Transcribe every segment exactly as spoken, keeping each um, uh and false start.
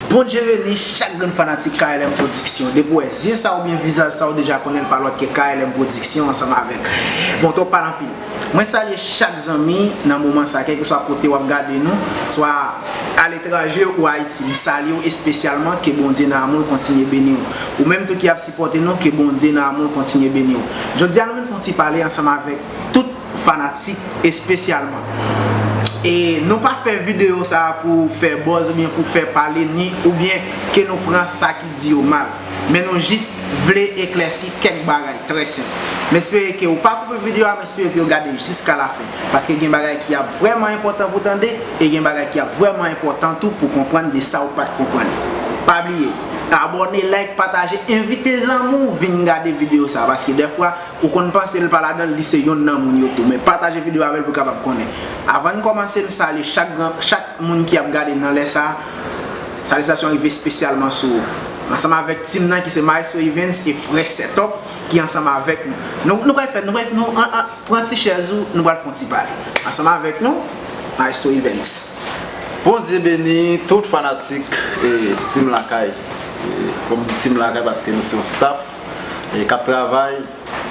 Bondye beni chak grenn fanatik K L M Production. Depi w wè zye sa oubyen vizaj sa, ou deja konnen l pa lòt ke K L M Production ansanm avèk. Bon, twòp pale anpil. Mwen salye chak zanmi nan moman sa, kèlkeswa kote w ap gade nou, swa aletranje ou Ayiti. M salye w espesyalman, ke Bondye nan amou l kontinye beni w. Ou menm tou ki ap sipòte nou, ke Bondye nan amou l kontinye beni w. Jodi a nou vin fè yon ti pale ansanm avèk tout fanatik espesyalman. E nou pa fè videyo sa a pou fè buzz oubyen pou fè pale ni oubyen ke nou pran sa ki di yo mal. Men nou jis vle eklèsi kèk bagay trè senp. M espere ke ou pa koupe videyo a, m espere ke ou gade jiska lafen. Paske gen bagay ki ap vrèman enpòtan pou tande, e gen bagay ki ap vrèman enpòtan tou pou konprann de sa ou pa t konprann. Pa bliye, abòne, like, pataje, envite zanmi w vin gade videyo sa a, paske dèfwa ou konn panse l pa ladan l, li se yonn nan moun yo tou. Men pataje videyo avè l pou l kapab konnen. Avan n kòmanse, m salye chak gran, chak moun ki ap gade nan lè sa a. Salitasyon rive espesyalman sou ou. Ansanm avèk team nan ki se Maestro Evens e frè Setup ki ansanm avèk nou. Nou, nou pral fè, nou pral, nou, an, an, pran ti chèz ou, nou pral fè yon ti pale. Ansanm avèk nou, Maestro Evens. Bondye beni tout fanatik e team lakay. E, kòm di team lakay paske nou se yon staff e k ap travay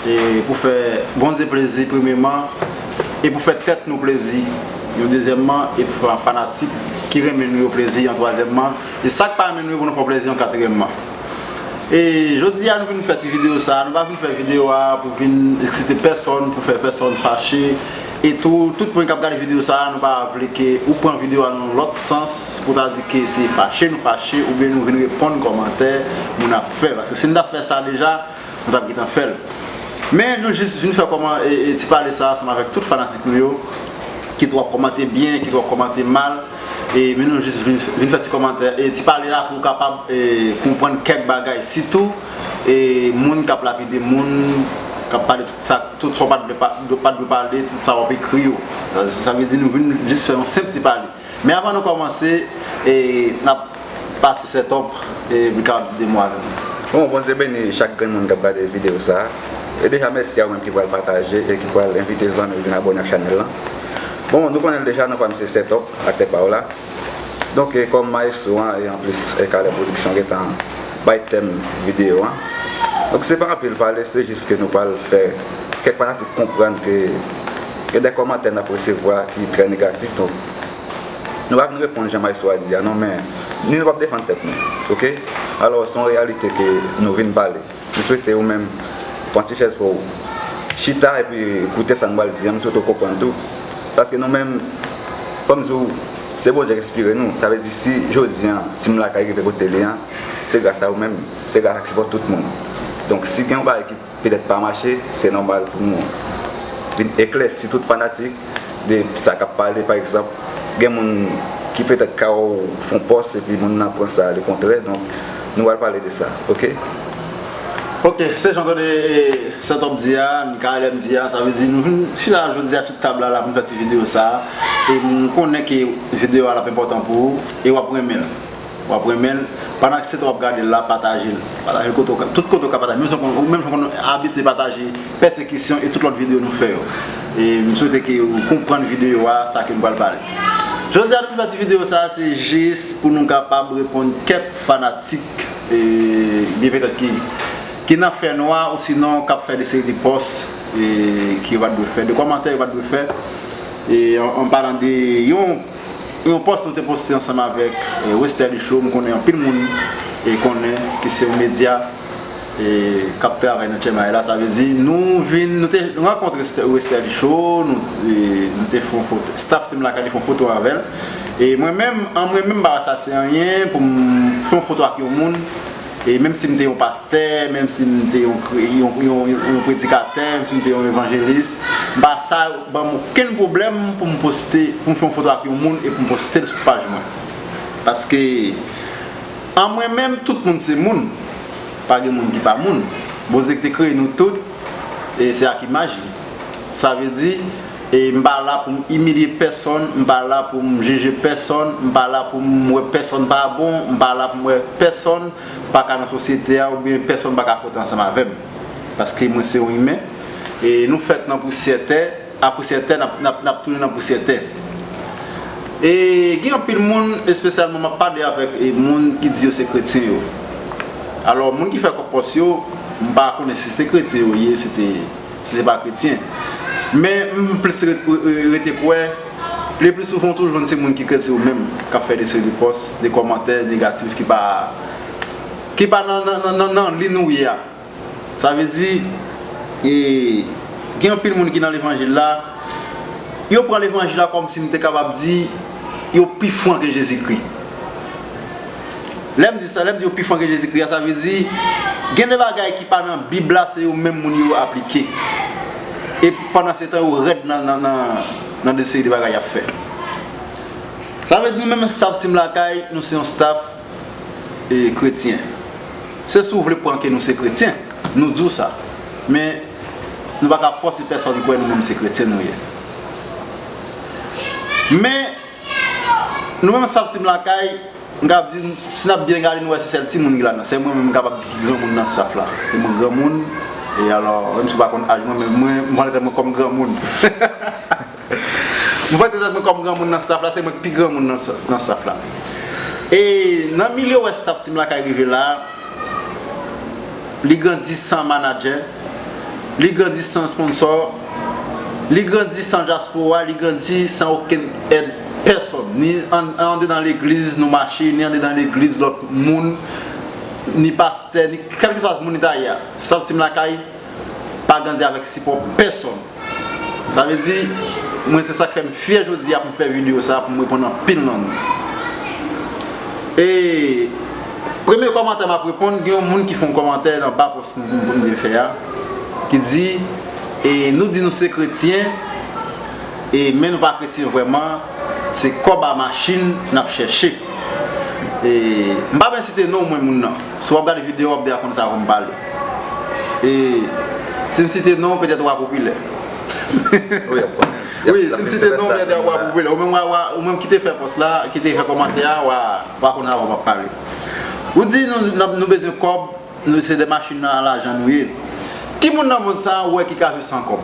e pou fè Bondye plezi premyeman e pou fè tèt nou plezi yon dezyèmman e pou fè fanatik ki renmen nou yo plezi an twazyèmman e sa k pa renmen nou yo pou nou fè plezi an katriyèmman. E jodi a nou vin fè ti videyo sa a, nou pa vin fè videyo a pou vin eksite pèsòn, pou fè pèsòn fache. E tou, tout moun k ap gade videyo sa a, nou pa vle ke ou pran videyo a nan yon lòt sans pou ta di ke se fache nou fache oubyen nou vin reponn kòmantè moun ap fè. Paske si n t ap fè sa deja, nou t ap gentan fè l. Men nou jis vin fè kòman e, e ti pale sa ansanm avèk tout fanatik nou yo ki tou ap kòmante byen, ki tou ap kòmante mal. E men nou jis vin, vin fè ti kòmantè e ti pale la pou w kapab e, konprann kèk bagay. Sitou e, moun k ap lapide moun, k ap pale tout sa, tout sa w pa t dwe pa, dwe- pa t dwe pale, tout sa w ap ekri yo. Sa, sa vle di nou vin jis fè yon senp ti pale. Men avan nou kòmanse, e, n ap pase Setup e, pou l kapab di de mo avè nou. Bon, Bondye beni chak grenn moun k ap gade videyo sa a. E deja mèsi a ou menm ki pral pataje e ki pral envite zanmi w vin abòne ak chanèl lan. Bon, nou konnen l deja, non pa m se Setup, aktè pa w la. Donk, e, kòm maestro an, e anplis, e, K L M Production gentan bay tèm videyo an. Donk, se pa anpil pale, se jis ke nou pral fè kèk fanatik konprann ke gen de kòmantè n ap resevwa ki trè negatif, donk, nou pa vin reponn jan maestro a di a non, men ni nou p ap defann tèt nou, oke? Alò, se yon reyalite ke nou vin pale. M swete ou menm pran ti chèz pa w, chita epi koute sa n pral di an, m swete w konprann tou. Paske nou menm, fò m di w, se Bondye k enspire nou. Sa vle di si jodi an Team Lakay rive kote li an, se gras a ou menm, se gras ak sipò tout moun. Donk si gen yon bagay ki petèt pa mache, se nòmal pou nou vin eklèsi tout fanatik de sa k ap pale, pa egzanp, gen moun ki petèt ka wè w fè yon pòs epi moun nan pran sa lekontrè, donk nou pral pale de sa, oke? Oke, se jan w tande e, Setup di a, K L M di a, sa vle di nou vin chita jodi a sou tab la, la pou n fè ti videyo sa a. E m konnen ke videyo a l ap enpòtan pou ou e w ap renmen l. W ap renmen l. Pandan ke se w ap gade l la, pataje l. Pataje l kote w ka, tout kote w ka pataje. Menm jan w konn, menm jan w konn abitye pataje pèsekisyon e tout lòt videyo nou fè yo. E m swete ke ou konprann videyo a, sa ke m pral pale. Jodi a nou fè ti videyo sa a, se jis pou nou kapab reponn kèk fanatik e, byen petèt ki, ki nan fènwa osinon k ap fè de seri de pòs e, ke yo pa t dwe fè, de kòmantè yo pa t dwe fè. E, an, an palan de yon yon pòs nou te poste ansanm avèk e, Wester Lisho, m konnen anpil moun e, konnen ke se yon medya e, k ap travay nan Chèmay la. Sa vle di nou vin, nou te rankontre Wester Lisho, nou, e, nou te fè yon foto, staff Team Lakay te fè yon foto avè l. E mwen menm, an mwen menm m pa wè sa se anyen pou m fè yon foto ak yon moun. E menm si m te yon pastè, menm si m te yon, yon, yon, yon, yon predikatè, menm si m te yon evanjelis, m pa sa ban m okenn pwoblèm pou m poste, pou m fè yon foto ak yon moun e pou m poste l sou paj mwen. Paske an mwen menm, tout moun se moun. Pa gen moun ki pa moun. Bondye ki te kreye nou tout, e se ak imaj li. Sa vle di, e m pa la pou m imilye pèsonn, m pa la pou m jije pèsonn, m pa la pou m wè pèsonn pa bon, m pa la pou m wè pèsonn pa ka nan sosyete a oubyen pèsonn pa ka fwote ansanm avè m. Paske mwen se yon imen, e nou fèt nan pousyè tè, a pousyè tè n ap, n ap, n ap tounen nan pousyè tè. E gen anpil moun, espesyalman m ap pale avèk e, moun ki di yo se kretyen yo. Alò, moun ki fè kòk pòs yo, m pa konnen si se kretyen yo ye, si te, si se pa kretyen. Men m plis re- re- rete kwè, le pli souvan w toujou jwenn se moun ki kretyen yo menm k ap fè de seri de pòs, de kòmantè negatif ki pa, ki pa nan, nan, nan, nan, nan liy nou ye a. Sa vle di, e, gen anpil moun ki nan levanjil la, yo pran levanjil la kòmsi m te kapab di yo pi fran ke Jezikri. Lè m di sa, lè m di yo pi fran ke Jezikri a, sa vle di, gen de bagay ki pa nan Bib la, se yo menm moun yo aplike. E pandan se tan, yo rèd nan, nan, nan, nan de seri de bagay y ap fè. Sa vle di, nou menm staff Team Lakay, nou se yon staff e, kretyen. Se si w vle pran ke nou se kretyen, nou di w sa. Men, nou pa ka fòse pèsòn kwè nou menm se kretyen nou ye. Men, nou menm staff Team Lakay, m kapab di, si n ap byen gade, nou wè se sèl timoun ki ladan. Se mwen menm m kapab di ki granmoun nan staff la. Se mwen granmoun, e alò, menm si w pa konn aj mwen, men mwen, m pran tèt mwen kòm granmoun. Mwen pran tèt mwen kòm granmoun nan staff la, se mwen ki pi granmoun nan, nan staff la. E nan milye wè staff Team Lakay rive la, li grandi san manadjè, li grandi san sponsò, li grandi san dyaspora, li grandi san okenn èd pèsòn. Ni an, andedan legliz nou mache, ni andedan legliz lòt moun, ni pastè, ni kèlkeswa moun li ta ye a. Staff Team Lakay pa grandi avèk sipò pèsòn. Sa vle di, mwen se sa k fè m fyè jodi a pou m fè videyo sa a, pou m reponn anpil nan nou. E premye kòmantè m ap reponn, gen yon moun ki fè yon kòmantè nan ba pòs m, m, m te fè a, ki di, e nou di nou se kretyen, e men nou pa kretyen vrèman, se kòb a machin n ap chèche. E m pa byen site non mwen moun nan. Si w ap gade videyo, w ap deja konn sa pou m pale. E si m site non, petèt w a popilè. Wi, ap konnen. Wi, si m site non, petèt w a popilè. Ou menm, w a, w a, ou menm ki te fè pòs la, ki te fè kòmantè a, w a, w a konn sa pou m ap pale. Ou di nou, nou, nou bezwen kòb, nou se de machin nan lajan nou ye. Ki moun nan mond sa a ou wè ki ka viv san kòb?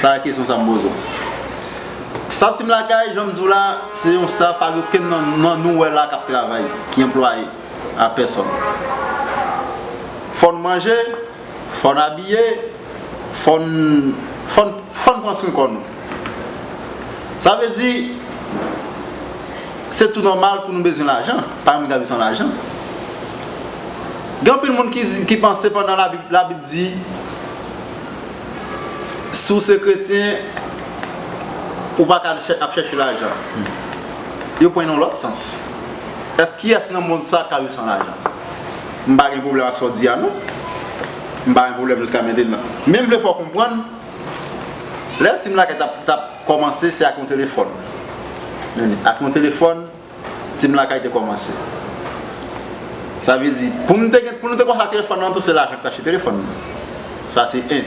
Sa se kesyon sa m poze w. Staff Team Lakay, jan m di w la, se yon staff pa gen okenn nan, nan nou wè la k ap travay, ki anplwaye a pèsòn. Fò n manje, fò n abiye, fò n, fò n, fò n pran swen kò nou. Sa vle di, se tou nòmal pou nou bezwen lajan, pa gen moun k ap viv san lajan. Gen anpil moun ki di, ki panse pandan Labib, Labib di, si w se kretyen, ou pa ka chè- ap chèche lajan. Yo pran nan lòt sans. Èske kiyès nan mond sa ka viv san lajan? M pa gen pwoblèm ak sa w di a non. M pa gen pwoblèm jiska mentenan. Men m vle fè w konprann, lè Team Lakay t ap, t ap kòmanse, se ak yon telefòn. Men ak yon telefòn, Team Lakay te kòmanse. Sa vle di, pou m te gen, pou nou te kòmanse ak telefòn nan tou, se lajan ki t achte telefòn nan. Sa se en.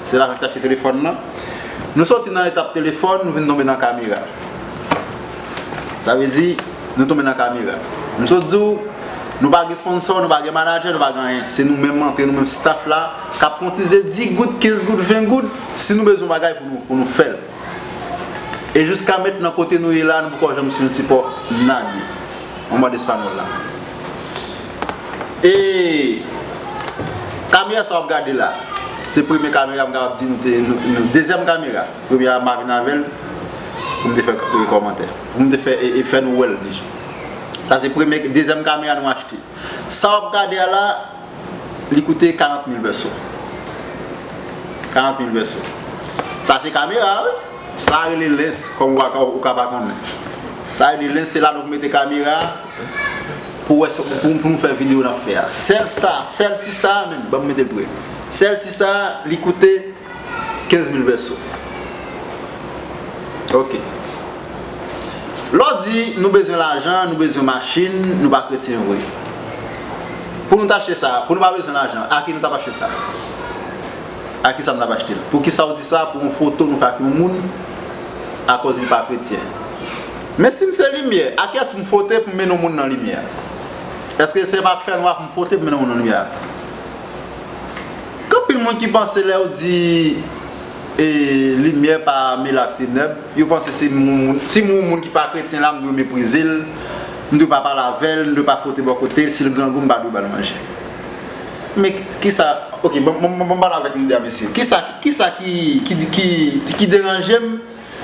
Se lajan ki t achte telefòn nan. Nou soti nan etap telefòn, nou vin tonbe nan kamera. Sa vle di, nou tonbe nan kamera. M sot di w, nou pa gen sponsò, nou pa gen manadjè, nou pa gen anyen. Se nou menm antre, nou menm staff la, k ap kotize dis goud, kenz goud, ven goud, si nou bezwen bagay pou nou, pou nou fè l. E jiska mentnan kote nou ye la, nou poko janm jwenn sipò nadi. Yon mòd espanyòl la. E kamera sa w ap gade la, se premye kamera m kapab di nou te, nou, nou, dezyèm kamera. Premye a m pa vin avè l, pou m te fè kòmantè. Pou m te fè, e, e fè nou wè l deja. Sa se premye, dezyèm kamera nou achte. Sa w ap gade a la, li koute karant mil pèso. Karant mil pèso. Sa se kamera, wi. Sa rele lens, kòm ou ka, ou ka pa konnen. Sa rele lens, se la nou mete kamera pou wè, pou, pou nou fè videyo n ap fè a. Sèl sa, sèl ti sa menm, ban m mete l pre. Sèl ti sa, li koute kenz mil pèso. Ok. Lè w di nou bezwen lajan, nou bezwen machin, nou pa kretyen vre. Pou nou t achte sa, pou nou pa bezwen lajan, a ki nou t ap achte sa? A ki sa nou t ap achte l? Poukisa w di sa pou yon foto nou fè ak yon moun, akoz li pa kretyen? Men si m se limyè, a kiyès m fote pou m mennen yon moun nan limyè? Èske se pa ak fènwa pou m fote pou m mennen yon moun nan limyè? Gen anpil moun ki panse lè yo di E limyè pa mele ak tenèb. Yo panse si moun, si moun, moun ki pa kretyen la, m dwe meprize l, m dwe pa pale avè l, m dwe pa fwote bò kote l, si l grangou, m pa dwe ba l manje. Men kisa, ok, bon, bon, bon, bon, pale avèk nou de a mesye. Kisa, kisa ki, ki, ki, ki deranje m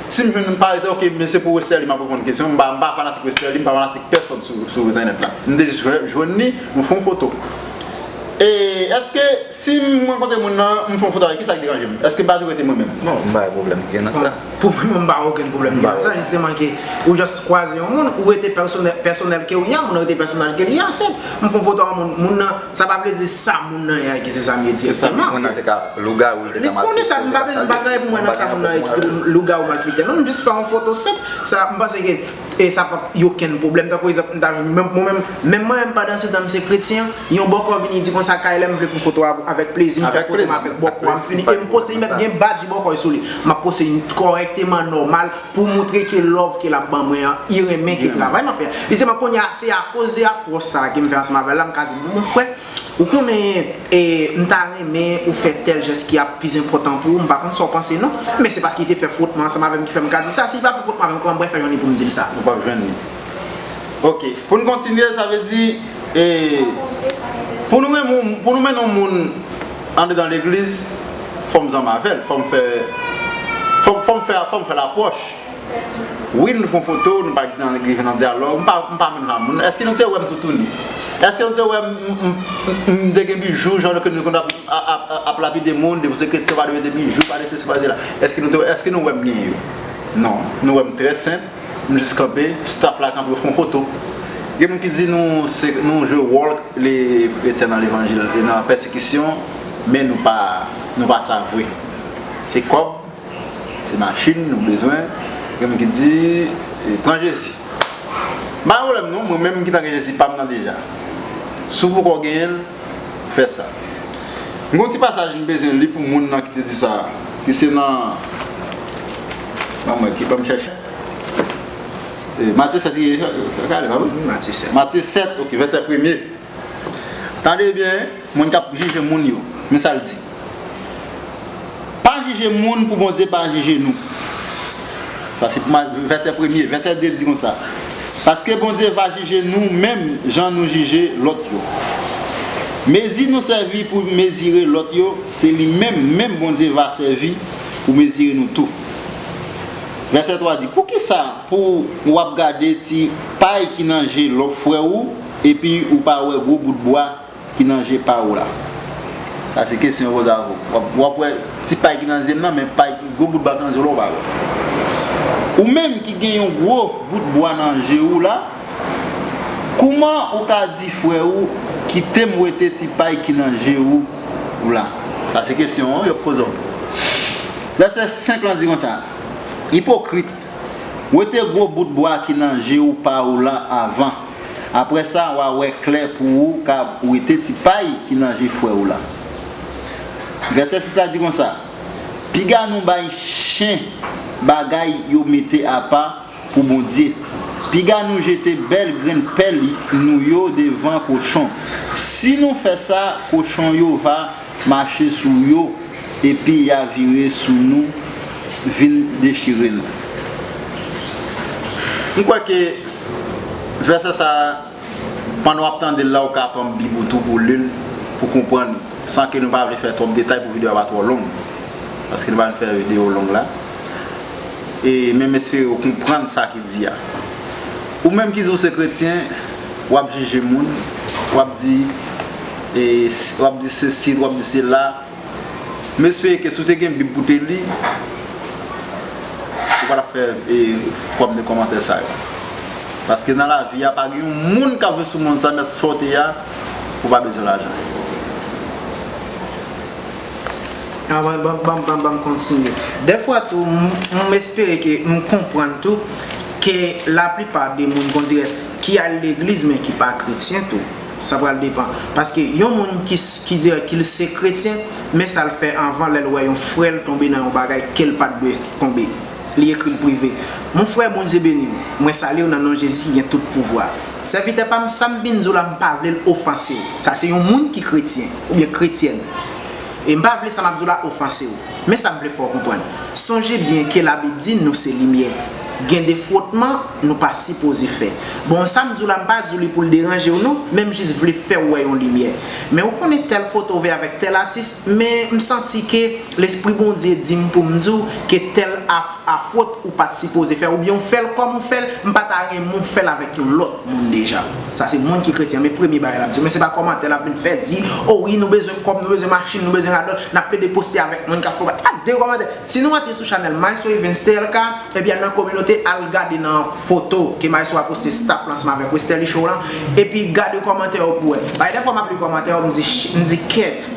si m jwenn, pa egzanp, ok, men se pou Westerlie m ap reponn kesyon, m pa, m pa fanatik Westerlie, m pa fanatik pèsonn sou, sou entènèt la. M te jis jwenn, jwenn li, nou fè yon foto. E èske si m rankontre moun nan, m fè yon foto avè l, kisa k deranje m? Èske m pa dwe rete mwen menm? Non, m pa wè pwoblèm ki gen nan sa. Pou mwen, m pa wè okenn pwoblèm ki gen nan sa, jisteman ke ou just kwaze yon moun, ou rete pèsonèl, pèsonèl ke w ye a, moun nan rete pèsonèl ke l ye a, senp. M fè yon foto a moun, moun nan, sa pa vle di sa moun nan ye a ki se sa m ye direkteman. Moun nan te ka lougawou, li te ka malfektè, li te ka salye. Li konnen sa, m pa gen bagay pou mwen nan sa moun nan ye ki lougawou, malfektè. Non, m jis fè yon foto senp, sa, m panse ke e sa p ap gen okenn pwoblèm. Tankou egzanp, m ta jwenn, menm, mwen menm, menm mwen menm pandan se tan m se kretyen, yon bòkò vini di konsa, Kyle, m vle fè yon foto avè w, avèk plezi, m fè foto m avèk bòkò a, m fini, e m poste, m mèt gen badge bòkò sou li. M ap poste kòrèkteman, nòmal, pou montre ke love ke l ap ban mwen an, li renmen ke travay m ap fè a. Jisteman, kounye a, se akoz de apwòch sa a ke m fè ansanm avè l la, m ka di, bon, mon frè, ou konnen, e, m ta renmen ou fè tèl jès ki ap pi enpòtan pou ou, m pa konn sa w panse non, men se paske li te fè fwotman ansanm avè m ki fè m ka di sa. Si li pa fè fwotman avè m, kòman m pral fè jwenn li pou m di l sa? Ou p ap jwenn li. Ok, pou n kontinye, sa vle di, e, pou nou renmen, pou nou mennen yon moun andedan legliz, fò m zanmi avè l, fò m fè, fò, fò m fè, fò m fè lapwòch. Wi, nou fè yon foto, nou pa rive nan dyalòg, m pa, m pa menm jan moun. Èske nou te wè m toutouni? Èske nou te wè m, m, m, m te gen bijou, jan ke nou konn ap, ap, ap, ap lapide moun, depi w se kretyen, w pa dwe mete bijou, pa de sesi, pa de sela? Èske nou te, èske nou wè m gen yo? Non, nou wè m trè senp, m jis kanpe, staff la kanpe, yo fè yon foto. Gen moun ki di nou, se, nou jwe wòl le kretyen nan levanjil, e nan pèsekisyon, men nou pa, nou pa sa vre. Se kòb, se machin nou bezwen. Gen moun ki di, e, pran Jezi. M pa gen pwoblèm non, mwen menm m gentan gen Jezi pa m nan deja. Si w poko genyen l, fè sa. M gen yon ti pasaj m bezwen li pou moun nan ki te di sa, ki se nan, ban mwen, ki, ban m chèche. E, Matye sèt, li ye, gade, pa vre? Matye sèt. Matye sèt, ok, vèsè premye. Tande byen, moun k ap jije moun yo. Men sa l di. Pa jije moun pou Bondye pa jije nou. Sa se pou ma-, vèsè premye. Vèsè de di konsa, paske Bondye va jije nou menm jan nou jije lòt yo. Mezi nou sèvi pou mezire lòt yo, se li menm, menm Bondye va sèvi pou mezire nou tou. Vèsè twa di, poukisa pou w ap gade ti pay ki nan je lòt frè ou, epi ou pa wè gwo bout bwa ki nan je pa ou la? Sa se kesyon yo poze avè w. W ap, w ap wè ti pay ki nan je m nan, men pay, gwo bout bwa ki nan je w la, ou pa wè. Ou menm ki gen yon gwo bout bwa nan je ou la, kouman ou ka di frè ou, kite m wete ti pay ki nan je ou la? Sa se kesyon yo poze w. Vèsè senk lan di konsa, ipokrit, wete gwo bout bwa ki nan je ou pa ou la avan. Apre sa, w a wè klè pou ou ka wete ti pay ki nan je frè ou la. Vèsè sis la di konsa, piga nou bay chen bagay yo mete apa pou Bondye. Piga nou jete bèl grenn pèl nou yo devan kochon. Si nou fè sa, kochon yo va mache sou yo, epi y a vire sou nou, vin dechire nou. M kwè ke vèsè sa a, pandan w ap tande l la, ou ka pran Bib ou tou pou w li l, pou w konprann, san ke nou pa vle fè twòp detay pou videyo a pa twò long, paske nou pa vle fè videyo long la. E, men m espere w konprann sa ki di a. Ou menm ki di w se kretyen, w ap jije moun, w ap di, e, w ap di sesi, w ap di sela. M espere ke si w te gen Bib pou w te li, ou pa t ap fè, e, fòm de kòmantè sa yo. Paske nan lavi a, pa gen yon moun k ap viv sou mond sa, mèt sa w te ye a, ou pa bezwen lajan. Ah, ban, ban, ban, ban, ban m kontinye. Dèfwa tou, m, m espere ke m konprann tou ke laplipa de moun, konsidere, ki al legliz men ki pa kretyen tou. Sa pral depann. Paske yon moun ki, ki di ki l se kretyen, men sa l fè anvan lè l wè yon frè l tonbe nan yon bagay ke l pa t dwe tonbe. Li ekri l prive. Mon frè, Bondye beni w. Mwen salye w nan non Jezi ki gen tout pouvwa. Sèvitè pa m, sa m vin di w la, m pa vle l ofanse w. Sa se yon moun ki kretyen, oubyen kretyèn. E m pa vle sa m ap di w la ofanse w. Men sa m vle fè w konprann. Sonje byen ke Labib di nou se limyè. Gen de fwotman nou pa sipoze fè. Bon, sa m di w la, m pa di w li pou l deranje w non, men m jis vle fè w wè yon limyè. Men ou konnen tèl foto vè avèk tèl atis, men m santi ke Lespri Bondye di m pou m di w ke tèl a, a fwot ou pa t sipoze fè, oubyen w fè l kòm ou fè l, m pa ta renmen w fè l avèk yon lòt moun deja. Sa se moun ki kretyen, men premye bagay l ap di w. Men se pa kòmantè l ap vin fè di, o wi, nou bezwen kòb, nou bezwen machin, nou bezwen radòt, n ap plede poste avèk moun k ap fè, pa de kòmantè. Si nou antre sou chanèl Maestro Evens T L K, epi al nan kominote, al gade nan foto ke Maestro a poste staff la ansanm avèk Westerlie Show la, epi gade kòmantè yo pou wè. Bay dèfwa m ap li kòmantè yo, m di, m di kèt,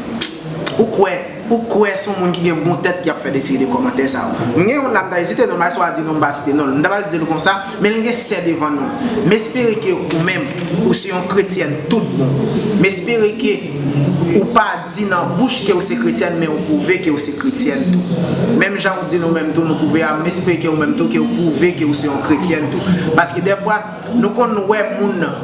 ou kwè, ou kwè se yon moun ki gen bon tèt ki ap fè de seri de kòmantè sa yo. M gen youn la m ta ezite non, Maestro a di non, m pa site non l. M ta pral di l konsa, men l gen sè devan non. M espere ke ou menm, ou se yon kretyèn tout bon. M espere ke ou pa di nan bouch ke ou se kretyèn, men ou pwouve ke ou se kretyèn tou. Menm jan ou di nou menm tou, nou pwouve a, m espere ke ou menm tou, ke ou pwouve ke ou se yon kretyèn tou. Paske dèfwa, nou konn wè moun nan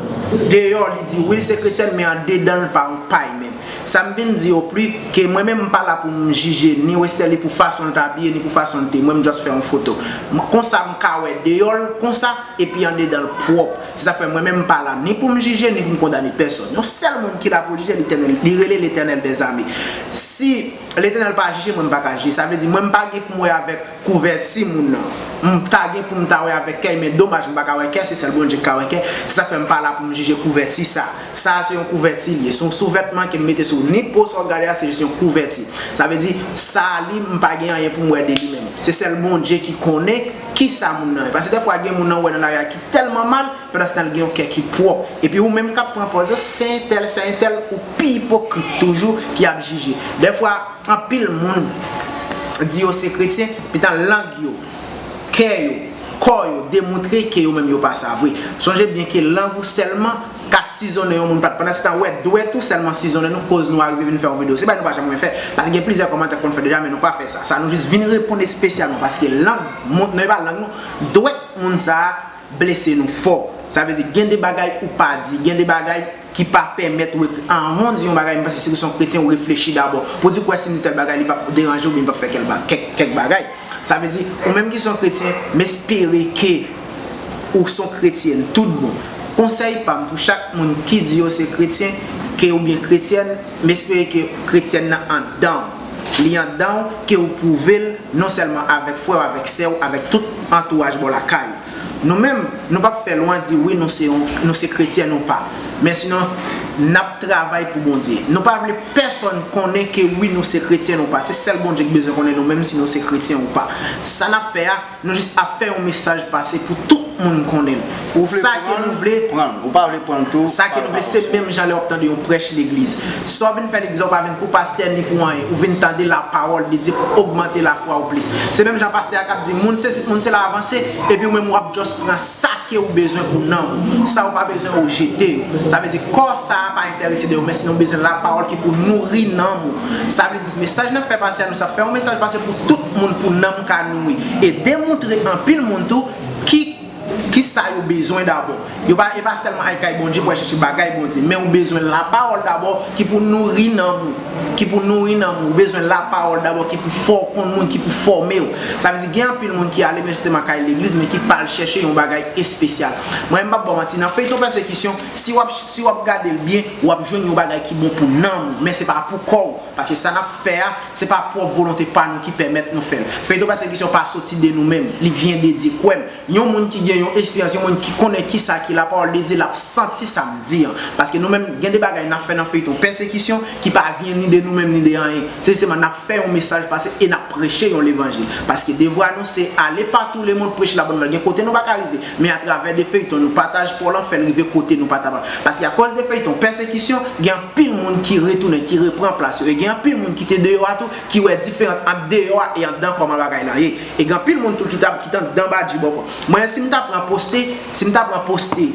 deyò, li di wi, li se kretyèn, men andedan l pa yon pay menm. Sa m vin di yo pli, ke mwen menm m pa la pou m jije ni Westerlie pou fason l t abiye, ni pou fason l te. Mwen m just fè yon foto. M, konsa m ka wè deyò l konsa, epi andedan l pwòp. Se sa k fè mwen menm m pa la ni pou m jije, ni pou m kondane pèsòn. Yon sèl moun ki la pou l jije, Letènèl, li rele Letènèl dèzame. Si Letènèl pa jije, mwen m pa ka jije. Sa vle di mwen m pa gen pou m wè avèk kouvèti moun nan. M ta gen pou m ta wè avèk kè, men domaj m pa ka wè kè, se sèl Bondye k ka wè kè. Se sa k fè m pa la pou m jije kouvèti sa. Sa a se yon kouvèti li ye. Se yon souvètman ke m mete sou ou. Ni po sa w gade a, se jis yon kouvèti. Sa vle di, sa a li, m pa gen anyen pou m wè de li menm. Se sèl Bondye ki konnen kisa moun nan ye. Paske dèfwa gen moun nan ou wè nan lari a ki tèlman mal, pandan se tan l gen yon kè ki pwòp. Epi ou menm k ap pran pòz, se entèl, se entèl, ou pi ipokrit toujou ki ap jije. Dèfwa, anpil moun di yo se kretyen, poutan lang yo, kè yo, kò yo demontre ke yo menm yo pa sa vre. Sonje byen ke lang ou sèlman ka sizonnen yon moun pat. Pandan se tan, ou wè dwèt ou sèlman sizonnen nou, koz nou arive vin fè yon videyo. Se bagay nou pa janm renmen fè. Paske gen plizyè kòmantè k konn fè deja, men nou pa fè sa. Sa nou jis vin reponn espesyalman, paske lang, moun, non, e pa lang non, dwèt moun sa a blese nou fò. Sa vle di, gen de bagay ou pa di, gen de bagay ki pa pèmèt ou ekri. Anvan w di yon bagay, m panse si ou se yon kretyen, ou reflechi dabò. Pou di kwè si m di tèl bagay, li p ap deranje w, oubyen li p ap fè kèl ba-, kèk, kèk bagay. Sa vle di, ou menm ki se yon kretyen, m espere ke ou se yon kretyèn tout bon. Konsèy pa m pou chak moun ki di yo se kretyen, ke oubyen kretyèn, m espere ke kretyèn nan anndan w. Li anndan w, ke ou pwouve l non sèlman avèk frè w, avèk sè w, avèk tout antouraj bò lakay ou. Nou menm, nou p ap fè lwa di wi, nou se yon, nou se kretyen, nou pa. Men sinon, n ap travay pou Bondye. Nou pa vle pèsonn konnen ke wi, nou se kretyen, nou pa. Se sèl Bondye ki bezwen konnen nou menm si nou se kretyen ou pa. Sa n ap fè a, nou jis ap fè yon mesaj pase pou tout moun konnen l. Ou vle Sa ke pran l, nou vle, pran l. Ou pa vle pran l tou, Sa ke pa l, nou pa vle, se pran l. Menm jan lè w ap tande yon prèch legliz. Sa w vin fè legliz la, ou pa vin pou pastè ni pou anyen. Ou vin tande lapawòl de Dye pou ogmante lafwa w plis. Se menm jan pastè a k ap di, moun sezi, moun sela avanse, epi ou menm w ap just pran sa ke ou bezwen pou nanm ou. Sa ou pa bezwen, ou jete yo. Sa vle di, kò sa a pa enterese de ou, men sinon ou bezwen lapawòl ki pou nouri nanm ou. Sa vle di, mesaj n ap fè pase a, nou sa fè yon mesaj pase pou tout moun, pou nanm ka nouri. E demontre anpil moun tou ki, ki sa yo bezwen dabò. Yo pa, e pa sèlman al kay Bondye pou al chèche bagay Bondye, men ou bezwen lapawòl dabò ki pou nouri nanm ou, ki pou nouri nanm ou. Ou bezwen lapawòl dabò ki pou fè w konn moun, ki pou fòme w. Sa vle di, gen anpil moun ki ale, men jisteman kay legliz, men ki pa al chèche yon bagay espesyal. Mwen, m p ap ba w manti, nan feyton pèsekisyon, si w ap, si w ap gade l byen, w ap jwenn yon bagay ki bon pou nanm ou, men se pa pou kò w. Paske sa n ap fè a, se pa pwòp volonte pa nou ki pèmèt nou fè l. Feyton pèsekisyon pa soti de nou menm, li vyen de Dye. Kwè m, yon moun ki gen yon esperyans, yon moun ki konnen kisa ki lapawòl de Dye, l ap santi sa m di an. Paske nou menm, gen de bagay n ap fè nan feyton pèsekisyon ki pa vyen ni de nou menm, ni de anyen. Se jisteman n ap fè yon mesaj pase e n ap preche yon levanjil. Paske devwa nou, se ale pa tou lemonn, preche labòn nouvèl. Gen kote nou pa ka rive, men atravè de feyton, nou pataje pawòl lan, fè l rive kote nou pa ta pral. Paske akòz de feyton pèsekisyon, gen anpil moun ki retounen, ki repran plas yo. E gen anpil moun ki te deyò a tou, ki wè diferans ant deyò a e anndan kòman bagay lan ye. E gen anpil moun tou ki t ap, ki t anndan badji bòkò. Mwen, si m ta pran poste, si m ta pran poste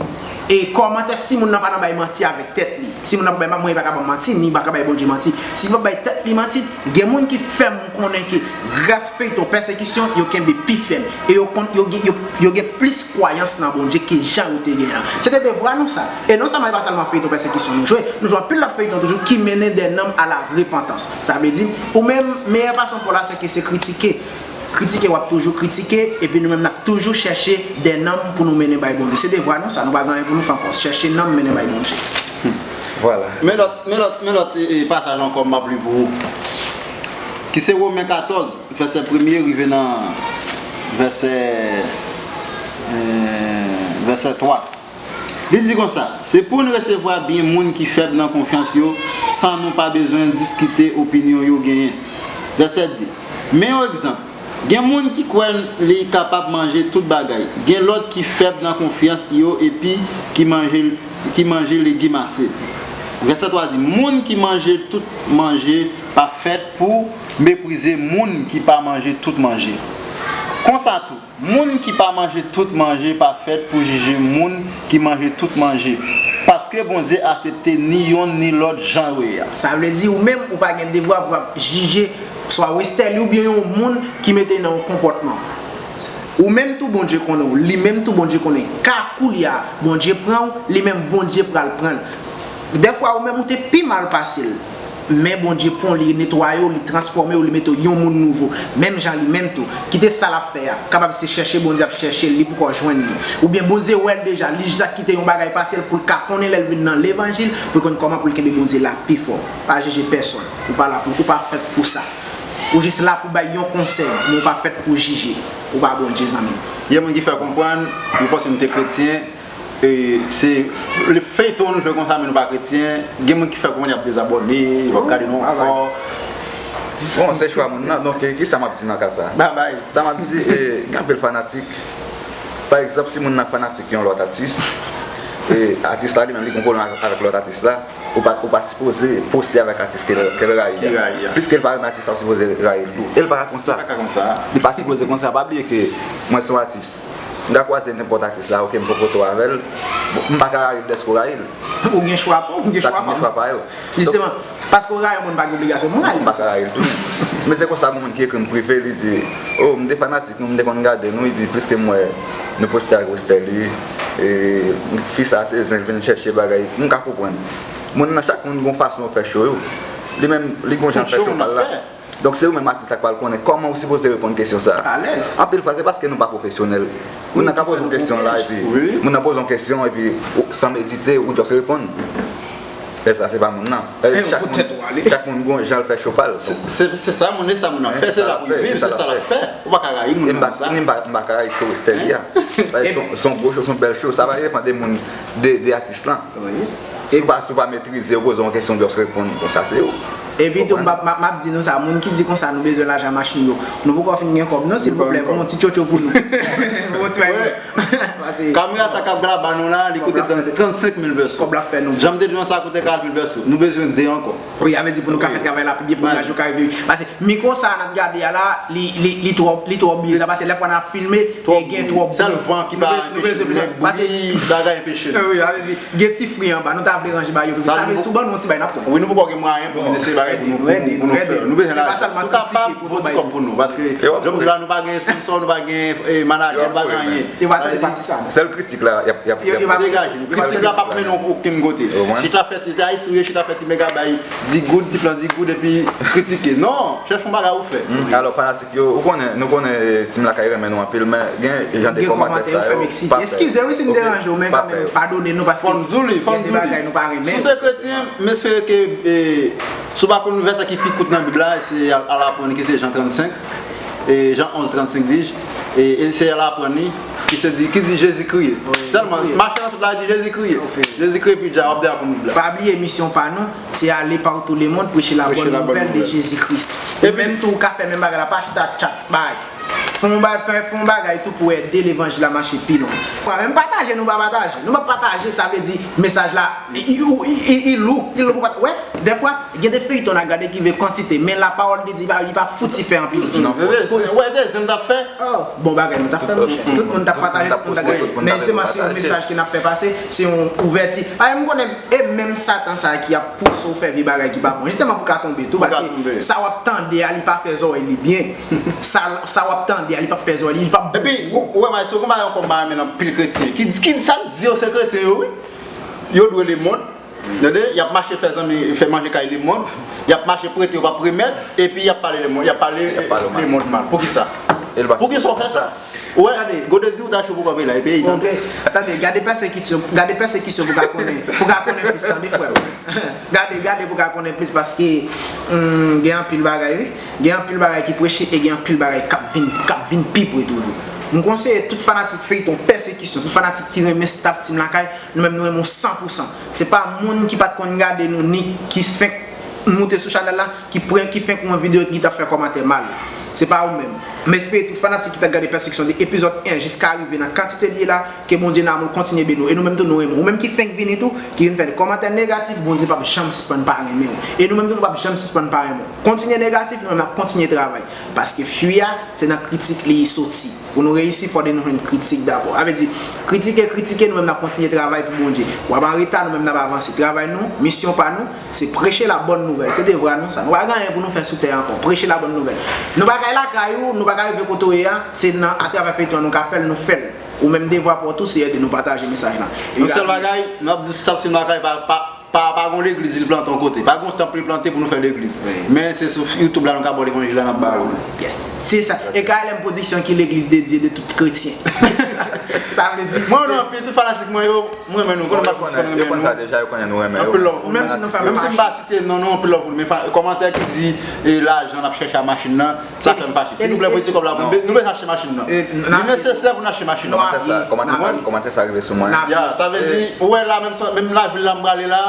E kòmantè, si moun nan pa nan bay manti avèk tèt li. Si moun nan pa bay, mwen, li pa ka ban m manti, ni li pa ka bay Bondye manti. Si li pa bay tèt li manti, gen moun ki fè m konnen ke gras feyton Pèsekisyon, yo kenbe pi fèm. E yo konn, yo gen, yo, yo gen plis kwayans nan Bondye ke jan yo te gen an. Se te devwa nou sa. E non sèlman e pa sèlman feyton Pèsekisyon nou jwe, nou jwe anpil lòt feyton toujou ki mennen des nanm à la repentance. Sa vle di, ou menm, meyè fason pou la, se ke se kritike. Kritike, w ap toujou kritike, epi nou menm n ap toujou chèche des nanm pou nou mennen bay Bondye. Se devwa nou sa, nou pa gen anyen pou nou fè ankò. Chèche nanm mennen bay Bondye. Vwala. Men lòt, men lòt, men lòt e, e, pasaj ankò m ap li pou ou. Ki se Women katòz, vèsè premye rive nan vèsè, e, vèsè twa. Li di konsa, se pou n resevwa byen moun ki fèb nan konfyans yo, san nou pa bezwen diskite opinyon yo genyen. Vèsè de. Men yon egzanp, gen moun ki kwè li kapab manje tout bagay, gen lòt ki fèb nan konfyans yo epi ki manje, ki manje legim ase. Vèsè twa di, moun ki manje tout manje pa fèt pou meprize moun ki pa manje tout manje. Konsa tou, moun ki pa manje tout manje pa fèt pou jije moun ki manje tout manje, paske Bondye aksepte ni yonn ni lòt jan yo ye a. Sa vle di ou menm ou pa gen devwa pou ap jije swa Westerlie oubyen yon moun ki mete nan yon konpòtman. Ou menm tou Bondye konnen w, li menm tou Bondye konnen. Ka koulye a, Bondye pran w, li menm Bondye pral pran l. Dèfwa ou menm ou te pi mal pase l. Men Bondye pran w, li netwaye w, li transfòme w, li mete w yon moun nouvo. Menm jan li menm tou. Kite sa l ap fè a. Kapab se chèche Bondye ap chèche l, li poko jwenn li. Oubyen Bondye wè l deja, li jis ap kite yon bagay pase l pou l ka konnen lè l vin nan levanjil, pou l konn kòman pou l kenbe Bondye la pi fò. Pa jije pèsonn. Ou pa la pou, ou pa fèt pou sa. Ou jis la pou bay yon konsèy, men ou pa fèt pou jije. Ou pa Bondye, zanmi m. Gen moun ki fè konprann, yo panse m te kretyen, e se le feyton nou jwe konsa, men nou pa kretyen. Gen moun ki fè konprann y ap dezabòne, yo p ap gade nou ankò. Bon, se chwa moun nan. Donk, e, kisa m ap di nan ka sa a? Babay. Sa m ap di, e, gen anpil fanatik. Pa egzanp, si moun nan fanatik yon lòt atis, e atis la li menm li gen yon pwoblèm avèk, avèk lòt atis la, ou pa, ou pa sipoze poste avèk atis ke l, ke l rayi a. Piske l pa renmen atis la, ou sipoze rayi l tou. E l pa ka konsa. Li pa ka konsa. Li pa sipoze konsa. Pa bliye ke mwen se yon atis. M ka kwaze nenpòt atis la, oke, m pran foto avè l. Bon, m pa ka rayi l dèske w rayi l. Ou gen chwa pa w, ou gen chwa pa w. Chak moun gen chwa pa yo. Jisteman, paske w rayi yon moun pa gen obligasyon pou w rayi l. M pa ka rayi l tou. Men se konsa, gen moun ki ekri m prive, li di, o, m te fanatik nou, m te konn gade nou, li di, pliske m wè nou poste ak Westerlie, e, fi sa se zen, l vin chèche bagay. M ka konprann. Moun nan, chak moun gen yon fason yo fè cho yo. Li menm, li gen yon jan l fè cho pa l la. Donk, se ou menm atis la k pral konnen kòman ou sipoze reponn kesyon sa a. Alèz. Anpil fwa, se paske nou pa pwofesyonèl. Moun nan ka poze yon kesyon la, epi moun nan poze yon kesyon, epi ou, san medite, ou just reponn. Lè sa, se pa moun nan. Chak moun, chak moun gen yon jan l fè cho pa l. Se, se, se sa moun, se sa moun nan fè, se la pou l viv, se sa l ap fè. Ou pa ka rayi moun nan pou sa. E m pa, m pa, m pa ka rayi cho Westerlie a. Paske se yon, se yon gwo cho, se yon bèl cho. Sa va depann de moun, de, de atis lan. Si w pa, si w pa metrize, yo poze w yon kesyon, just reponn konsa, se ou. Epi tou, m ap, m ap, m ap di nou sa, moun ki di konsa nou bezwen lajan machin yo, nou poko fin gen kòb non, silvouplè, pou yon ti tchotcho pou nou. Pou yon ti bay pou nou. Kamera sa k ap laba nou la, li koute trannsenk mil pèso. Kòb la fè nou. Jan m te di nou sa koute karant mil pèso. Nou bezwen de ankò. Wi, sa vle di pou nou ka fè travay la pi byen, pou imaj yo ka rive. Paske mikwo sa a n ap gade a la, li, li, li twò, li twò biza. Paske lè fwa n ap filme, e gen twòp bri. Sèl van ki pa anpeche nou, men bri bagay anpeche nou. Wi, sa vle di, gen ti fri anba, nou ta vle ranje bagay yo tou. Sa vle si w ban nou yon ti bagay, n ap pran. Wi, nou poko gen mwayen pou nou eseye bagay pou nou, pou nou fè. Nou bezwen lajan. Si w kapab, voye ti kòb pou nou. Paske, jan m di la, nou pa gen sponsò, nou pa gen, e, manadjè, nou pa gen anyen. Yo pa tande pati sa. Sèl kritik la, y ap, y ap, y ap degaje nou. Kritik la p ap mennen w okenn kote. Chita fè ti, Ayiti, ou ye, chita fè ti mega bay di goud, ti plan di goud, epi kritike. Non, chèche yon bagay ou fè. Alò, fanatik yo, ou konnen, nou konnen, e, Team Lakay renmen nou anpil, men gen jan de kòmantè sa yo, pa fè. Eskize wi si m deranje w, men kanmenm, padone nou, paske gen de bagay nou pa renmen. Si w se kretyen, m espere ke, e, si w pa konn vèsè ki pi kout nan Bib la, eseye al, al aprann ki se Jan trannsenk, e, Jan onz trannsenk, dis, e, eseye al aprann li, ki se di, ki di Jezikri ye. Sèlman, mache nan tout la, di Jezikri ye. Jezikri, epi dja, w ap deja konn Bib la. Pa bliye misyon pa nou, se aller partout le monde, prêcher la bonne nouvelle de Jésus-Christ. E menm tou, ou ka fè menm bagay la, pa chita tchat, bay. Fè yon ba-, fè, fè yon bagay tou pou ede levanjil la mache pi lwen. Menm pataje, nou pa pataje. Nou pa pataje, sa vle di mesaj la, i, i, i, i, i lou, i lou pou pataje. Wè, Dèfwa, gen de feyton n a gade ki vle kantite, men lapawòl de Dye li pa fouti fè anpil vi. Ou wè de zen t ap fè? Oh, bon bagay nou t ap fè, monchè. Tout moun t ap pataje, tout moun t ap gade. Men jisteman, se yon mesaj ke n ap fè pase, se yon ouvèti. Ay, m konnen, e menm Satan sa ki ap pouse w fè vye bagay ki pa bon. Jisteman, pou ka tonbe tou, paske sa w ap tande a, li pa fè zòrèy li byen. Sa, sa w ap tande a, li p ap fè zòrèy li, li p ap bon. Epi, ou wè, Maestro, gon bagay ankò m pa renmen nan pil kretyen. Ki, ki, sa k di yo se kretyen yo, wi. Yo dwe lemonn. Tande, y ap mache fè zanmi, fè manje kay lemonn, y ap mache prete, yo p ap remèt, epi y ap pale lemonn, y ap pale lemonn mal. Poukisa? Poukisa w fè sa? Ou wè, Gode di ou ta cho pou kòbe la, e peyi, tande. Tande, gade pèsekisyon, gade pèsekisyon pou ka konnen, pou ka konnen plis, tande, frè m. Gade, gade pou ka konnen plis, paske, hmm, gen anpil bagay, wi. Gen anpil bagay ki preche e gen anpil bagay k ap vin, k ap vin pi pre toujou. M konseye tout fanatik feyton Pèsekisyon, tout fanatik ki renmen staff Team Lakay, nou menm nou renmen w san pou san. Se pa moun ki pa t konn gade nou, ni ki fenk moute sou chanèl la, ki pran, ki fenk wè yon videyo ki t ap fè kòmantè mal. Se pa ou menm. M espere tout fanatik ki t ap gade Pèsekisyon de epizòd en jiska rive nan kantite li ye la, ke Bondye nan amoul kontinye beni w. E nou menm tou nou renmen w. Ou menm ki fenk vini tou, ki vin fè kòmantè negatif, Bondye p ap janm sispann pa renmen w. E nou menm tou nou p ap janm sispann pa renmen w. Kontinye negatif, nou menm n ap kontinye travay. Paske fwi a, se nan kritik li soti. Pou nou reyisi, fòde nou jwenn kritik dabò. Sa vle di, kritike, kritike, nou menm n ap kontinye travay pou Bondye. W ap an reta, nou menm n ap avanse. Travay nou, misyon pa nou, se preche la bòn nouvèl. Se devwa nou sa. Nou pa gen anyen pou nou fè sou tè a ankò. Preche la bòn nouvèl. Nou pa ka lakay ou, nou pa ka rive kote w ye a, se nan, atravè feyton an nou ka fè l, nou fè l. Ou menm devwa pa w tou, se ede nou pataje mesaj lan. Yon sèl bagay, m ap di staff Team Lakay pa, pa, pa, pa gon legliz li plante yon kote. Pa gon tanp li plante pou nou fè legliz. Men se sou YouTube la nou ka ba w levanjil la, n ap ba ou l. Yes. Se sa. E K L M Production ki legliz de Dye de tout kretyen. Sa vle di. Mwen renmen anpil tout fanatik mwen yo. Mwen renmen nou. Konnen m pa t sispann renmen nou. Yo konn sa deja, yo konnen nou renmen yo. Anpil love pou nou. Menm si nou fè. Menm si m pa site non nou, anpil love pou nou. Men kòmantè ki di, e, lajan n ap chèche a machin nan. Sa fè m fache. Silvouplè, voye ti kòb la pou nou. Nou bezwen achte machin nan. Li nesesè pou n achte machin nan. Kòmantè sa, kòmantè sa, kòmantè sa rive sou mwen. Ya, sa vle di, ou wè la, menm sa, menm lavil la m prale la,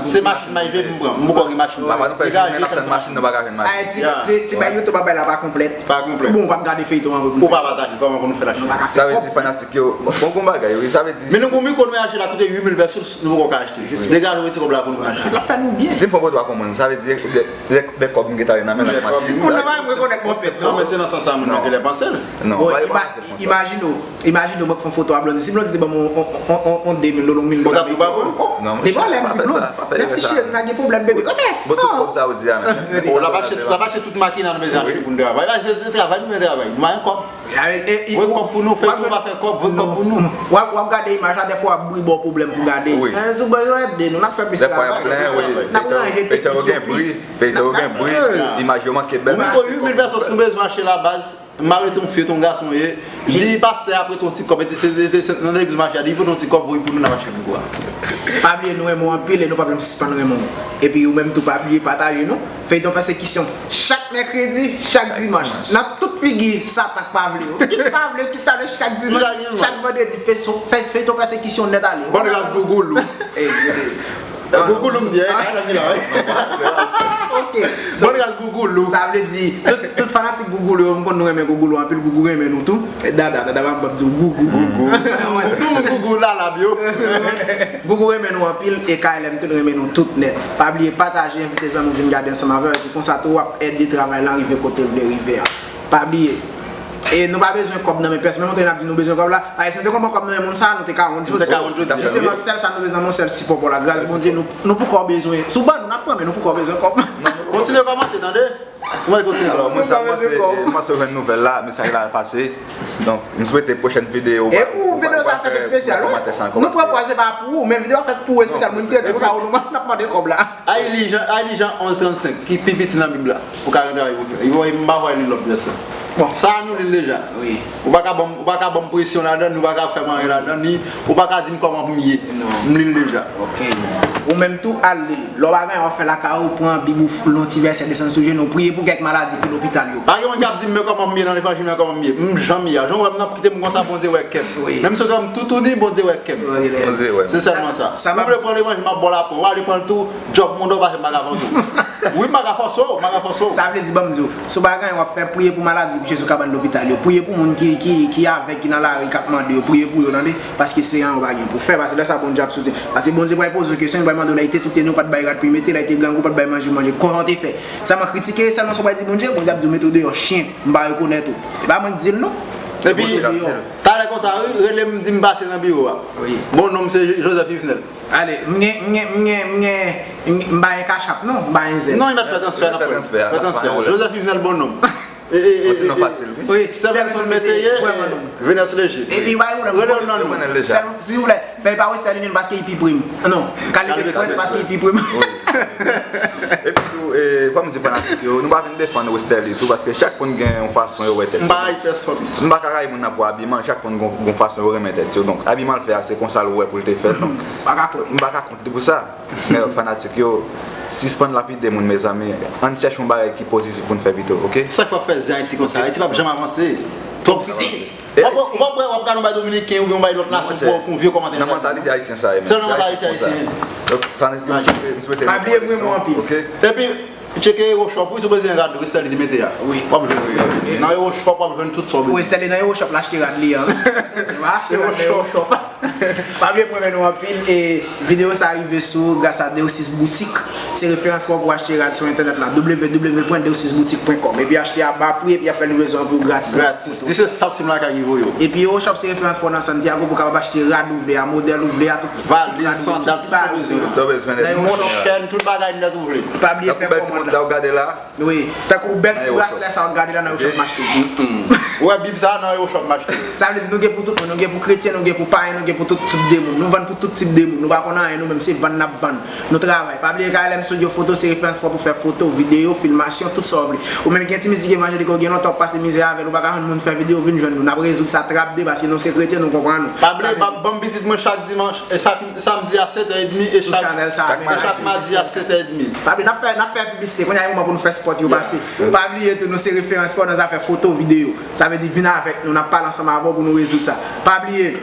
se machin m rive pou m pran. M poko gen machin. Papa, nou fè jounen n ap tann machin, nou pa ka jwenn machin. Ti, ti, ti bay YouTube a bay la pa konplèt. Pa konplèt. Bon, ou p ap gade feyton an pou nou fè. Ou pa pataje, kòman pou nou fè achte? Sa vle di fanatik yo, bon, bon bagay, wi, sa vle di. Men nou gon mikwo nou achte la koute uit mil pesos, nou poko ka achte. Degaje, voye ti kòb la pou nou achte. L ap fè nou byen. Si m fè yon foto ak yon moun, sa vle di de, de, de kòb m gentan nan men l ak machin. Moun nan pa menm rekonèt mwen fèt non. Non, men se nan sans sa moun nan genlè panse l. Non, pa yo pa panse l konsa. Imajine w, imajine w mwen k fè yon foto a Blondy. Si Blondy te ban m yon, yon, yon, yon, yon de mil dola, yon mil dola. Ou t ap tou pa pran? Non, monchè, pa fè sa, pa fè erè sa. Mèsi cheri, pa gen pwoblèm, bebe. Ok. Bon, tout kòb sa ou di a, men. Bon, l ap achte, l ap achte tout makina nou bezwen achte pou n travay. Bagay se travay, nou bezwen travay. Nou pa gen kòb. Voye kòb pou nou, feyton pa fè kòb, voye kòb pou nou. W ap, w ap gade imaj la, dèfwa w ap bri ba w pwoblèm pou gade. Wi. Sou bezwen ede nou, n ap fè plis travay. Dèfwa y ap plen, wi. N ap ranje teknik yo plis. Feyton yo gen bri, imaj yo manke bèl. Ou mete uit mil pesos nou bezwen achte la baz. M pa rete yon fi, rete yon gason ye. Di pastè a prete yon ti kòb, se, se, se, se nan legliz mache a, di prete yon ti kòb, voye pou nou, n ap achte pou nou a. Pa bliye nou renmen w anpil e nou p ap janm sispann renmen w. Epi ou menm tou pa bliye pataje nou. Feyton Pèsekisyon chak mèkredi, chak dimanch. Nan tout figi Satan k pa vle yo. Kit pa vle, kit pa vle, chak dimanch, chak vandredi, feyton Pèsekisyon nèt ale. Bòn ras Gougoulou. Gougoulou m di, e, gade mi la, wi. Ok. Bòn ras Gougoulou. Sa vle di, tout, tout fanatik Gougoulou yo, m konn nou renmen Gougoulou anpil, Gougou renmen nou tou. E Dada, Dada pa m p ap di w Gougou. Gougou. Tout moun Gougou lalab yo. Gougou renmen nou anpil e K L M tou renmen nou tout nèt. Pa bliye pataje, envite zanmi w vin gade ansanm avè w, epi konsa tou w ap ede travay lan rive kote l dwe rive a. Pa bliye. E nou pa bezwen kòb nan men pèsonn. Menm montre n ap di nou bezwen kòb la. Paske si nou te konn pran kòb nan men moun sa, nou te ka wont jodi. Nou te ka wont jodi. Jisteman, sèl sa nou bezwen nan men w, sèl sipò pa w la. Gras Bondye, nou, nou poko bezwen. Si w ban nou, n ap pran, men nou poko bezwen kòb. Kontinye kòmante, tande? Ou mèt kontinye. Alò, mwen sa, m panse, m panse w jwenn nouvèl la, mesaj la pase. Donk, m swete pwochèn videyo, ou va, ou va, ou va fè kòmantè sa ankò. Nou pran pwa, se pa pou ou, men videyo a fèt pou ou espesyal. Mwen te di konsa, nou, n ap mande kòb la. Ayili Jan, Ayili Jan onz trannsenk, ki pi piti nan Bib la. Ou ka gen travay pou fè. Li voye m pa voye li lòt vès la. Bon. Sa a nou li l deja. Wi. Ou pa ka ban m, ou pa ka ban m presyon ladan, ni ou pa ka fè m anyen ladan, ni ou pa ka di m kòman pou m ye. Non. M li l deja. Ok. Ou menm tou al li l. Lè w pa gen anyen w ap fè lakay ou, pran Bib ou, l yon ti vèsè, desann sou jenou w, priye pou kèk maladi ki lopital yo. Pa gen moun k ap di m men kòman pou m ye nan levanjil, men kòman pou m ye. M jan m ye a. Jan w wè m nan kite m konsa, Bondye wè kè m. Wi. Menm si w wè m toutouni, Bondye wè kè m. Bondye wè m. Se sèlman sa. Si w vle pran levanjil, m ap ba w l apre. Ou ale pran l tou, djòb mouda w pase m pa ka fòse w. Wi, m pa ka fòse w, m pa ka fòse w. Sa vle di, ban m di w, si w pa gen anyen w ap fè, priye pou maladi w. sou kabann lopital yo. Priye pou moun ki, ki, ki avèg, ki nan lari, k ap mande yo. Priye pou yo, tande. Paske se an, yo pa gen pou fè. Paske lè sa, Bondye ap soutyen. Paske Bondye pral poze w kesyon, li pral mande w lè li te tout ene w, pa t bay rad pou l mete, lè li te grangou, pa t bay manje, manje. Kòman w te fè? Sèlman kritike, sèlman sa w pral di Bondye, Bondye ap di w, mete w deyò, chen, m pa rekonèt ou. E pa mwen k di l, non. Epi, mete w deyò. Talè konsa, wi, rele m, di m pase nan biwo a. Bon non m se Joseph Yvenel. Ale, m gen, m gen, m gen, m gen, m pa gen Cash App non, m pa gen Zelle. Non, li mèt fè transfè nan kont. Fè transfè. Joseph Yvenel bon non m. E, e, e, e, Stevenson Métayer, Venance Léger. Epi pa gen pwoblèm. Rele w nan nou. Silvouplè, fè pa Western Union paske li pi pri m. Non, Caribe Express paske li pi pri m. Epi tou, e, fò m di fanatik yo, nou pa vin defann Westerlie tou, paske chak moun gen yon fason yo wè tèt yo. M pa rayi pèsonn. M pa ka rayi moun nan pou abiman, chak moun gon, gon fason yo renmen tèt yo. Donk, abiman l fè a, se konsa l wè pou l te fè l. Donk, m pa ka kont li pou sa. Men fanatik yo, sispann lapide moun, mezanmi. Ann chèche yon bagay ki pozitif pou n fè pito, oke? Sa k fè w ap fè zen Ayiti konsa? Ayiti p ap janm avanse. Twòp zen. W ap, w ap, w ap gade yon bay dominiken oubyen yon bay lòt nasyon pou w fè yon vye kòmantè. Nan mantalite ayisyen sa ye, men. Sèlman mantalite ayisyen. Donk, fanatik yo, m swete, m swete nou pran leson, oke? Epi, tcheke Euroshop, wi, si w bezwen rad Westerlie te mete a. Wi. W ap jwenn. Nan Euroshop, w ap jwenn tout sa w bezwen. Westerlie nan Euroshop, l achte rad li an. Li pa achte rad nan Euroshop. Pa bliye m renmen nou anpil e videyo sa rive sou ou gras a Deosis Boutique. Se referans pa w pou w achte rad sou entènèt la, w w w pwen deosis boutique pwen kòm. Epi achte a ba pri epi y ap fè livrezon an pou ou gratis. Gratis. Li se Sapsim Lakay ki voye w. Epi Euroshop se referans pa w nan Santiago pou w kapab achte rad ou vle a, modèl ou vle a, tout tip rad ou vle, tout ti bagay ou vle. Sa w bezwen. Nan Euroshop. Monchè, tout bagay nèt ou vle. Pa bliye fè kòmand la. Wi, tankou bèl ti braslè sa w ap gade la nan Euroshop m achte. Ou wè bib sa a nan Euroshop m achte. Sa vle di nou gen pou tout moun, nou gen pou kretyen, nou gen pou payen, nou gen pou tout tip de moun. Nou vann pou tout tip de moun. Nou pa konn anyen nou menm, se vann n ap vann. Nou travay. Pa bliye K L M Studio Foto se referans pa w pou fè foto, videyo, filmasyon, tout sa w vle. Ou menm ki gen ti mizik evanjelik ou gen lontan w ap pase mizè avè l, ou pa ka jwenn moun fè videyo, vin jwenn nou. N ap rezoud sa trapde paske nou se kretyen, nou konprann ou. Pa bliye, ban m pitit mwen chak dimanch, e chak samdi a sèt è edmi e chak madi a sèt è edmi. Pa bliye, n ap fè, n ap fè piblisite. Kounye a e moman pou nou fè spòt yo pase. Pa bliye tou, nou se referans pa w nan zafè foto, videyo. Sa vle di vin avèk nou, n ap pale ansanm avè w pou nou rezoud sa. Pa bliye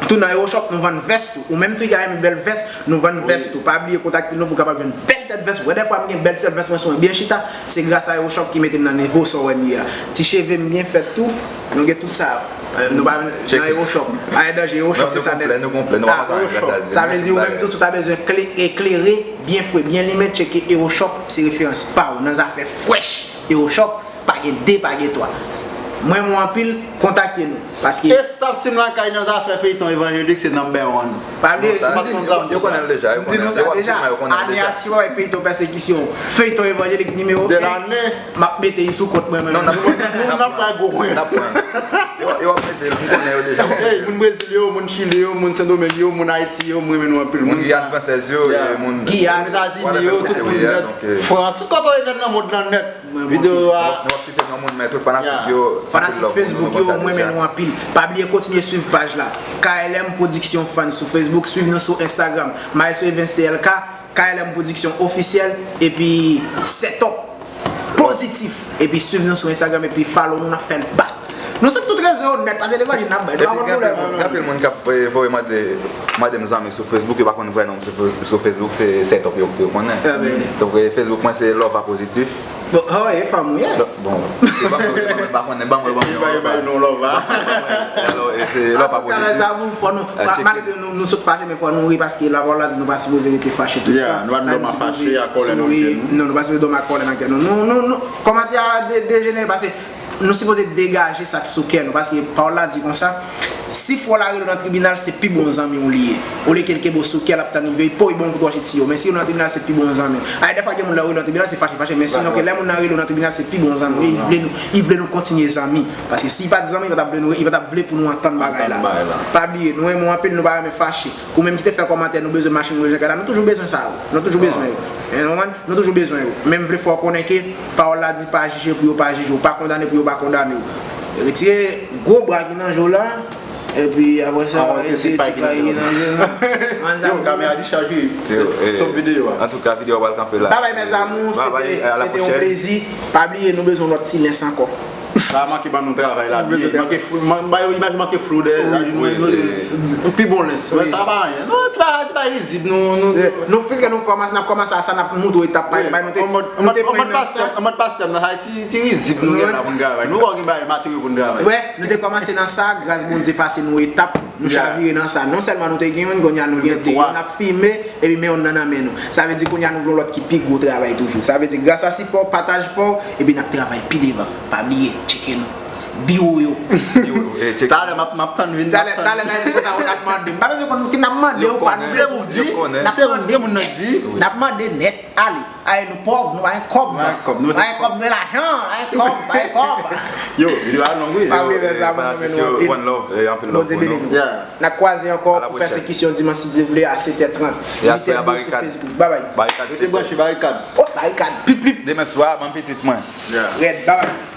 tou nan Euroshop, nou vann vès tou. Ou menm tou ki ta renmen bèl vès, nou vann vès tou. Pa bliye kontakte nou pou w kapab jwenn bèl tèt vès. Ou wè dèfwa m gen bèl tèt vès mwen sou mwen byen chita, se gras a Euroshop ki mete m nan nivo sa w wè m ye a. Ti cheve m byen fèt tou. Nou gen tout sa. Nou pa nan Euroshop. Ayen danje, Euroshop se sa nèt. Sa vle di ou menm tou si w ta bezwen klere byen fre, byen limen, tcheke Euroshop se referans pa w nan zafè fresh. Euroshop, pa gen de, pa gen twa. M renmen w anpil, kontakte nou. Paske. Estaf Sim Lakay nan zafè feyton evanjelik se number one. Pa bliye, m di nou sa deja. Ane a swa e feyton pèsekisyon. Feyton evanjelik nimewo en. M ap mete li sou kont mwen menm. Moun nan pa gwo mwen. Yo ap mete l, m konnen yo deja. Ey, moun Brezil yo, moun Chili yo, moun Sendomeng yo, moun Ayiti yo, m renmen nou anpil. Moun Giyàn fransèz yo, moun Giyàn, Etazini yo, tout moun nèt. Frans, kote w ye nèt nan mond lan nèt. Videyo a. Nou ap site non moun, men tout fanatik yo. Fanatik Facebook yo, m renmen nou anpil. Pa bliye kontinye swiv paj la. K L M Production Fans sou Facebook, swiv nou sou Instagram. Maestro Evens T L K, K L M Production Officiel, epi Setup Pozitif. Epi swiv nou sou Instagram, epi follow nou, n ap fè l back. Nou sou tout rezo yo nèt, pase levanjil n ap bay. Nou pa konn pwoblèm. Gen anpil moun k ap voye mande, mande m zanmi sou Facebook, yo pa konn vrè non m sou Facebook, se Setup yo konnen. Donk Facebook mwen se Lova Pozitif. Bon, oh, e fanm ou ye? Bon, se pa mwen, m pa konnen, ban mwen, ban mwen. Yo bay nou lova. Alò, e se lova pou nou di. Sa pou fò nou. Malgre nou, nou sot fache, men fò nou ri paske lapawòl la di nou pa sipoze rete fache tout tan. Yeah, nou pa dòmi ak fache, ak kòlè nan kè nou. Non, nou pa sipoze dòmi ak kòlè nan kè nou. Nou, nou, nou, kòmantè a dejenere paske nou sipoze degaje sa k sou kè nou. Paske pawòl la di konsa, si frè w la rele w nan tribinal, se pi bon zanmi w li ye. Olye ke l kenbe w sou kè, l ap tann ou veye, po, li bon pou twò chit si yo. Men si yo nan tribinal, se pi bon zanmi w. Ay, dèfwa gen moun lè yo rele w nan tribinal, se fache, fache. Men sinon, ke lè moun nan rele w nan tribinal, se pi bon zanmi w li ye. Li vle nou, li vle nou kontinye zanmi. Paske si li pa t zanmi, li pa t ap vle nou, li pa t ap vle pou nou antann bagay la. Pa bliye, nou renmen w anpil, nou pa renmen fache. Ou menm ki te fè kòmantè, nou bezwen machin Roger Cardam, nou toujou bezwen sa yo. Nou toujou bezwen yo. Nou toujou bezwen yo. Men m vle fè w konnen ke pawòl la di pa jije pou yo pa jije w, pa kondane pou yo pa kondane w. Retire gwo bra ki nan je w la. Epi apre sa, retire ti pay ki nan je w la. Yo, kamera dichaj wi. Sot videyo a. Antouka, videyo a pral kanpe la. Babay mes amours, se te, se te yon plezi. Pa bliye, nou bezwen lòt ti lens ankò. Sa manke ban nou travay la byen. Manke flou, man, ba yo imaj manke flou dèyè. Wi, wi. Yon pi bon lens. Sa pa anyen. Non, ti bagay, ti bagay rizib. Nou, nou, piske nou kòmanse, n ap kòmanse a sa, n ap montre w etap pa etap. Nou te pran nan sa. An mòd pastè m nan, sa ti, ti rizib nou gen la pou n travay. Nou wè gen bagay materyo pou n travay. Wè, nou te kòmanse nan sa, gras Bondye pase nou etap, nou chavire nan sa. Non sèlman nou te gen youn, kounye a nou gen de. Youn ap fimen, epi men youn nan nan men nou. Sa vle di kounye a nou gen yon lòt ki pi gwo travay toujou. Sa vle di gras a sipò, pataj pa w, epi n ap travay pi devan. Pa bliye, tcheke nou. Biwo yo. Talè m ap, m ap tann vin. Talè, talè nan emisyon sa yo n ap mande. M pa bezwen konn ki n ap mande ou pa nou. Se ou di, se ou gen moun nan di. N ap mande nèt. Ale, ale nou pòv, nou pa gen kòb. Pa gen kòb, nou pa gen kòb, nou lajan, pa gen kòb, pa gen kòb. Yo, videyo a long wi. Pa bliye fè sa, mwen renmen nou anpil. One love, anpil love pou nou. Bondye beni nou. N ap kwaze ankò pou pèsekisyon dimanch si Dye vle a sèt è trant. Envite nou sou Facebook. Babay. Rete branche, barikad. Oh, barikad. Plip, plip. Demen swa, ban m pitit mwen. Rèd, babay.